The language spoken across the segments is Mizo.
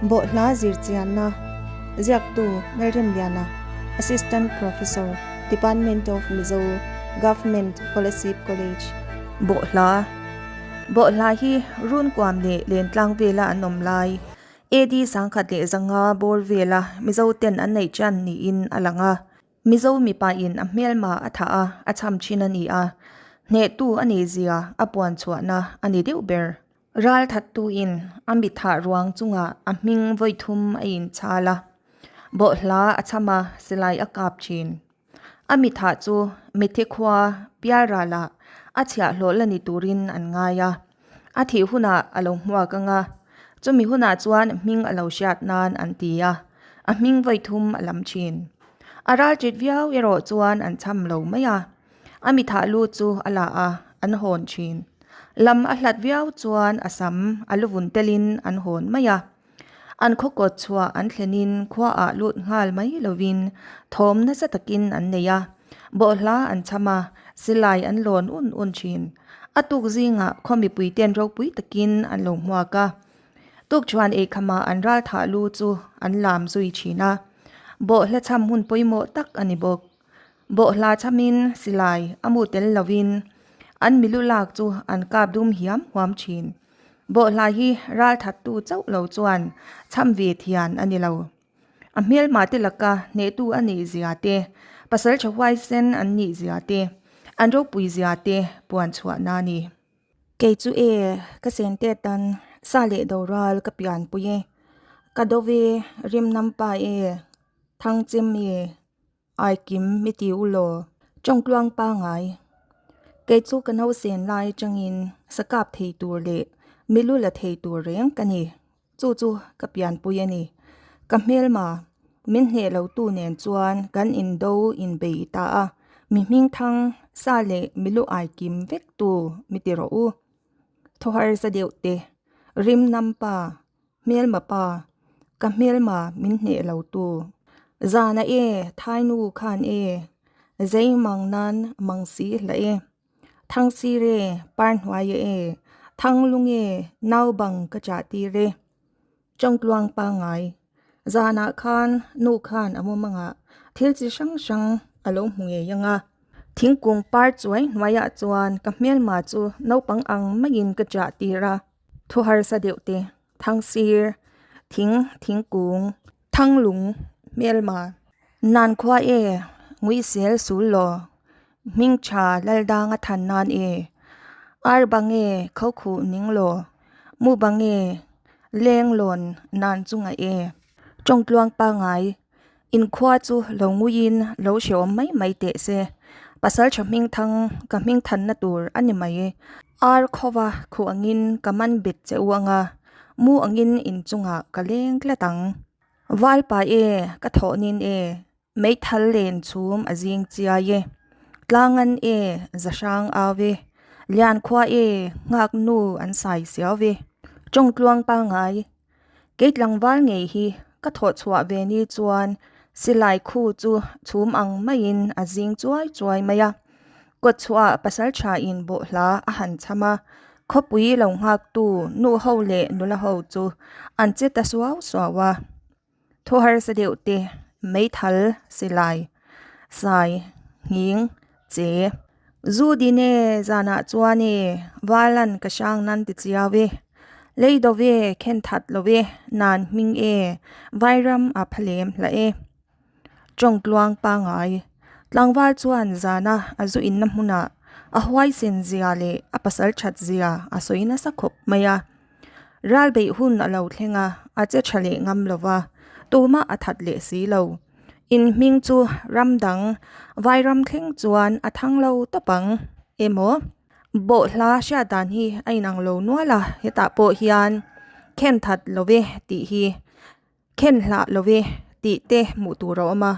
Bawhhla zirchianna ziaktu Lalremliana, Assistant Professor, Department of Mizo, Government Kolasib College. Bawhhla Bawhhla hi Runkuam leh Lentlang vela an awm lai, AD 1500 bawr vela Mizo ten an neih chian niin a lang a. Mizo mipain a hmelma a thah a, a cham thin a ni a, hnehtu a nih zia a puan chhuahna a ni deuh ber. Ral thattuin a mi thah ruang chungah a hming vawi thum a inchhal a, bawhhla a cham a, silai a kap thin. A mi thah chu Mitthi khua Pialralah a chhiahhlawh la ni turin an ngai a, a thih hunah a lo hmuak ang a, chumi hunah chuan hming a lo hriat nan an ti a, a hming vawi thum a lam thin. A ral ṭit viau erawh chuan an cham lo mai a. A mi thah lu chu a la a, an hawn thin. Lam a hlat viau chuan a sam a lu vun telin an hawn mai a. An khaw kawt chhuah an thlenin khuaah lut nghal mai lovin thawm nasa takin an nei a, bawhhla an cham a, silai an lawn un un thin. A tuk zingah khaw mipuiten ropui takin an lo hmuak a. Tukchuan eikhamah an ral thah lu chu an lam zui thin a, bawhhla cham hun pawimawh tak a ni bawk. Bawhhla chamin silai a mu tel lovin an milu lak chu an kap dum hiam huam thin. Bawhhla hi ral thattu chauh lo chuan cham ve thian a ni lo. A hmelma te laka hnehtu a nih zia te, pasal tha huaisen an nih zia te, an ropui zia te puan chhuahna a ni. Kei chu e, ka sen te tan sa leh doral ka pianpui e, ka dove rimnam pa e, thangchem e. Aikim mi ti u law, tawngtluang pangai. Kei chu ka nausen lai atangin sa kap thei tur leh mi lu la thei tur reng ka ni. Chu chu ka pianpui a ni. Ka hmelma, min hneh lo tu nen chuan kan indo inbei ta a, mi hmingthang sa leh mi lu aikim vek tu mi ti rawh u. Thaw harsa deuh te, rim nam pa, Hmelma pa, ka hmelma min hneh lo tu. Zana e, thainu khan e, zei mang nan mang si hlah e. Thang sir e, par hnuai e, thang lung e, nau bang ka chah tir e. Chawngtluang pangngai, zanah khan nu khan a mumangah thil chi hrang hrang a lo hmu ngei ang a. Thingkung par chuai hnuaiah chuan ka hmelma chu naupang ang maiin ka chah tir a. Thu harsa deuh te, thangsir, thing, thingkung, thanglung, hmelma. Nan khua e, nguisel sul law, hming tha laldanga than nan e, ar bang e, khokhuh ning law, mu bang e, leng lawn nan chungah e. Tawngtluang pangai, Inkhua chu lo nguiin lo hreawm mai mai teh se, pasal tha hming thang ka hming thanna tur a ni mai. Ar khawva khuh angin ka man bet che u anga, mu angin inchungah ka leng tlat ang. Valpa e, ka thawhnin e, meithal len chhum a zing chiai e, tlangan e, zahrang au e, liankhua e, nghak nu an sai siau e, tawngtluang pangai. Kei tlangval ngei hi ka thawh chhuah ve ni chuan silai khu chu chhum ang maiin a zing chuai chuai mai a. Kawt chhuah pasal tha in bawhhla a han cham a, khawpui lo nghaktu nu ho leh nula ho chu an che ta suau suau a. Thu harsa deuh te, meithal, silai, sai, nghing, che. Zu din e, zanah chuan e, valan ka hrang nan ti chiau e, lei do ve, khen that lo e, nan hming e, vairam a phalem hlah e. Tawngtluang pangai. Tlangval chuan zana a zu inna hmunah a huaisen zia leh a pasal that zia a sawi nasa khawp mai a. Ral beih hun a lo thleng a, a che tha leh ngam lo va, tumah a that leh si lo. In hming chu ram dang, vairam thleng chuan a thang lo tawp ang emaw? Bawhhla hriat dan hi a inang lo nual a, hetah pawh hian khen that lo ve tih hi Khen hlah lo e tih te hmuh tur a awm a.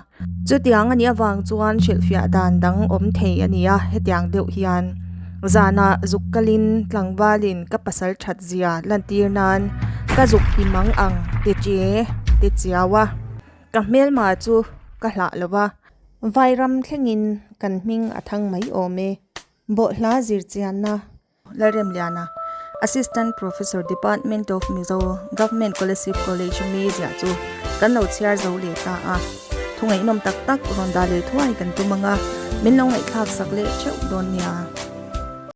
Chutiang a nih avang chuan hrilhfiah dan dang awm thei a ni a, hetiang deuh hian zanah zuk kalin tlangvalin ka pasal that zia lantir nan ka zuk ti mang ang ti che ti chiau a, ka hmelma chu ka hlah lo va. Vairam thlengin kan hming a thang mai awm e. Bawhhla zirchianna. Lalremliana, Assistant Professor Department of Mizo, Government Kolasib College mi ziah chu kan lo chhiar zo leh ta a. Thu ngaihnawm tak tak rawn dah leh thuai kan tum ang a, min lo ngaihthlak sak leh theuh dawn nia.